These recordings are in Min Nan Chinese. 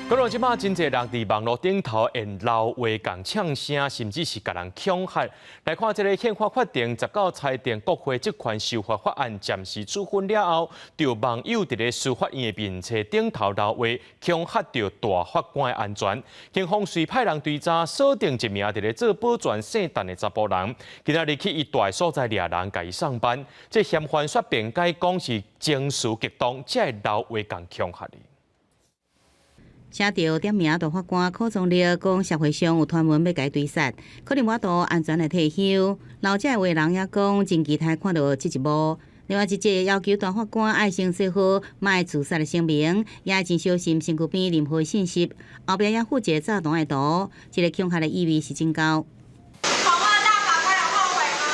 講到這擺，真濟人佇網路頂頭用老話共嗆聲，甚至是共人恐嚇。來看這個憲法法庭19裁定國會職權修法法案暫時處分了後，就網友佇咧司法院的面冊頂頭留話，恐嚇著大法官的安全。警方遂派人追查，鎖定一名佇咧做保全聖誕的查埔人，今仔日去伊蹛的所在掠人，共伊送辦。這嫌犯煞辯解講是情緒激動，才會留話共恐嚇的。寫著點名大法官柯宗力講，社會上有傳聞欲共伊追殺，可能無法度安全來退休。留這話人也講，真期待看著這一幕。另外一則要求大法官愛先做好，莫自殺的聲明，也真小心身軀邊任何信息。後壁也附一个炸彈的圖，這个恐嚇的意味是真高。訪問大法官有後悔嗎？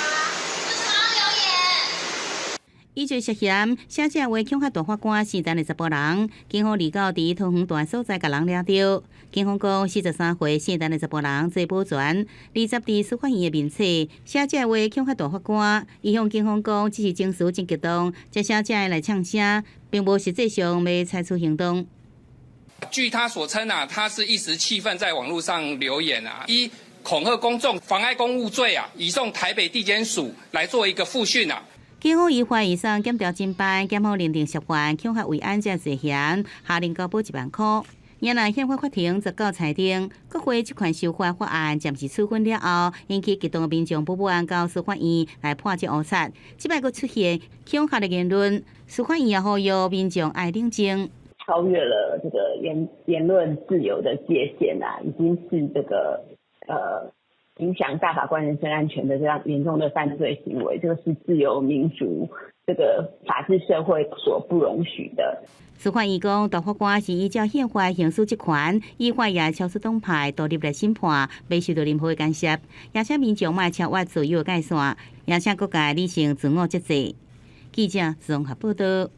為什麼要留言？依據涉嫌寫這話恐嚇大法官聖誕的查埔人，警方二九佇桃園蹛所在共人掠著。警方講，43歲聖誕的查埔人做保全，20佇司法院的面冊寫這話恐嚇大法官。伊向警方講，只是情緒真激動，才寫這來嗆聲，並無實際上欲採取行動。據他所稱啊，他是一時氣憤，在網路上留言啊，依恐嚇公眾、妨礙公務罪啊，移送台北地檢署來做一個複訊啊。警方依法移送檢調偵辦，檢方認定涉犯恐嚇維安這罪嫌，下令交保1萬塊。原來憲法法庭19裁定，國會職權修法法案暫時處分了後，引起激動的民眾不滿到司法院來潑這烏漆，這擺閣出現恐嚇的言論，司法院也呼籲民眾愛冷靜。超越了這個言論自由的界限啊，已經是這個影響大法官人身安全的這樣嚴重的犯罪行為，這個是自由民主這個法治社會所不容許的。司法院講，大法官是依照憲法行使職權，依法也超出黨派獨立來審判，袂受到任何的干涉。也請民眾莫超越自由的界線，也請各界理性自我節制。記者綜合報道。